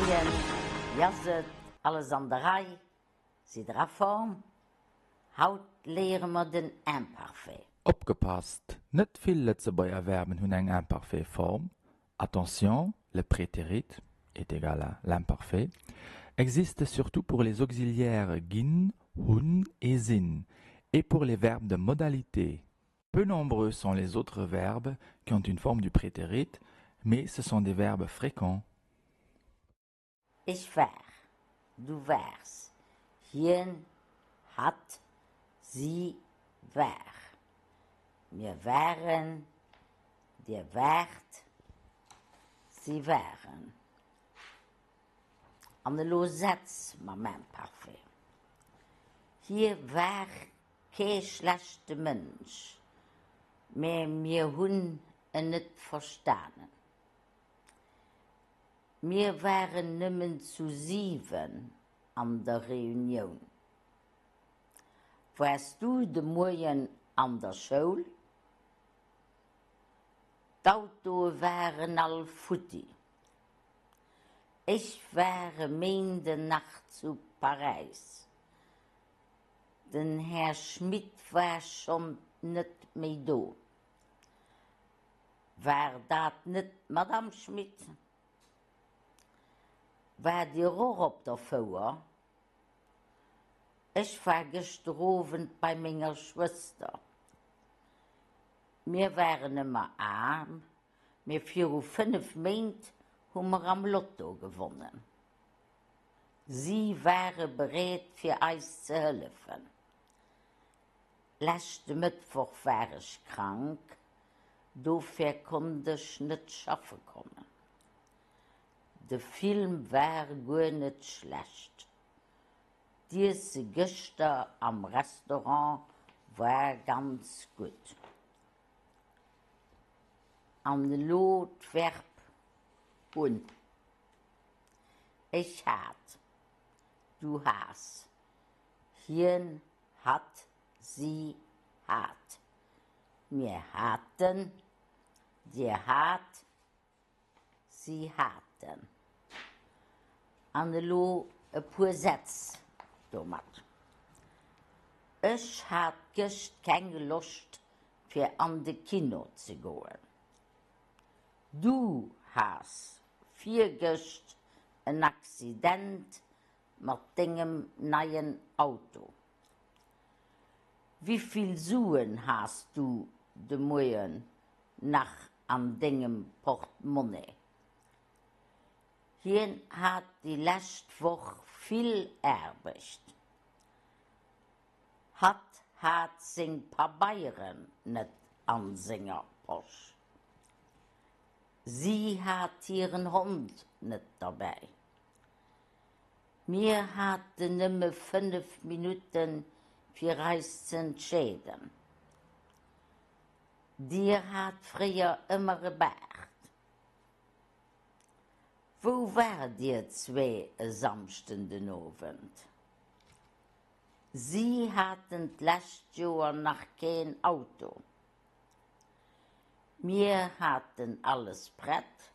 Moien, wéi ass et? Alles an der Rei? Sidd der a Form? Haut léiere mer den Imparfait. Opgepasst, Net vill Lëtzebuerger Verben hunn eng imparfait Form. Attention, le prétérit est égal à l'imparfait existe surtout pour les auxiliaires ginn, hunn et sinn et pour les verbes de modalité. Peu nombreux sont les autres verbes qui ont une forme du prétérit, mais ce sont des verbes fréquents. Ech war, du waars, hien, hatt, si war, mir waren, dir waart, si waren. An elo Sätz mam Imparfait. Hie war kee schlechte Mënsch, mä mir hunn en net verstanen. Mir waren nëmmen zu 7 an der Reunioun. Waars du de Moien an der Schoul? D'Autoe waren all futti. Ech war e Méinden nach zu Paräis. Den Här Schmit war schonn net méi do. War dat net d'Madame Schmit? Waart Dir och op der Fouer? Ech war gëschter Owend bei menger Schwëster. Mir waren ëmmer aarm, mee viru 5 Méint hu mer am Lotto gewonnen. Si ware bereet fir eis ze hëllefen. Leschte Mëttwoch war ech krank, dofir konnt ech net schaffe kommen. De Film war guer net schlecht. D'Iesse gëschter am Restaurant war ganz gutt. An elo d'Verb hunn. Ech hat, du has, hien, hatt, si hat, mir haten, dir hat, si haten. An elo e puer Sätz domat. Ech hat gëscht keng Loscht fir an de Kino ze goen. Du has virgëscht en Accident mat dengem neien Auto. Wivill Suen has du de Moien nach an dengem Portemonnaie? Hien hat déi lescht Woch vill Aarbecht. Hatt hat seng Pabeieren net an senger Posch. Si hat hiren Hond net derbäi. Mir haten nëmme 5 Minutte fir eis ze entscheeden. Dir hat fréier ëmmer e Baart. Wou waart dir zwee e Samschden den Owend? Si haten d'lescht Joer nach keen Auto. Mir haten alles prett,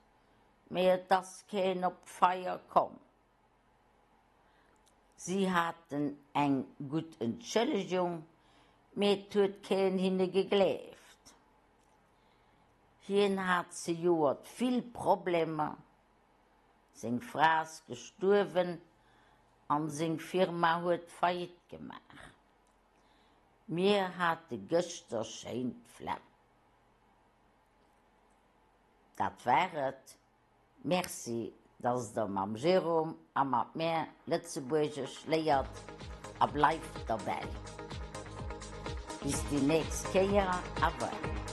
mee et ass keen op d'Feier komm. Si haten eng gutt Entschëllegung, mee et huet keen hinne gegleeft. Hien hat zejoert vill Problemer, seng Fra ass gestuerwen an seng Firma huet Faillite gemaach. Mir hate gëschter schéin d'Flemm. Dat war et. Merci, dass der mam Jérôme a mat mär Lëtzebuergesch léiert a bleift derbäi. Bis déi nächst Kéier, au revoir.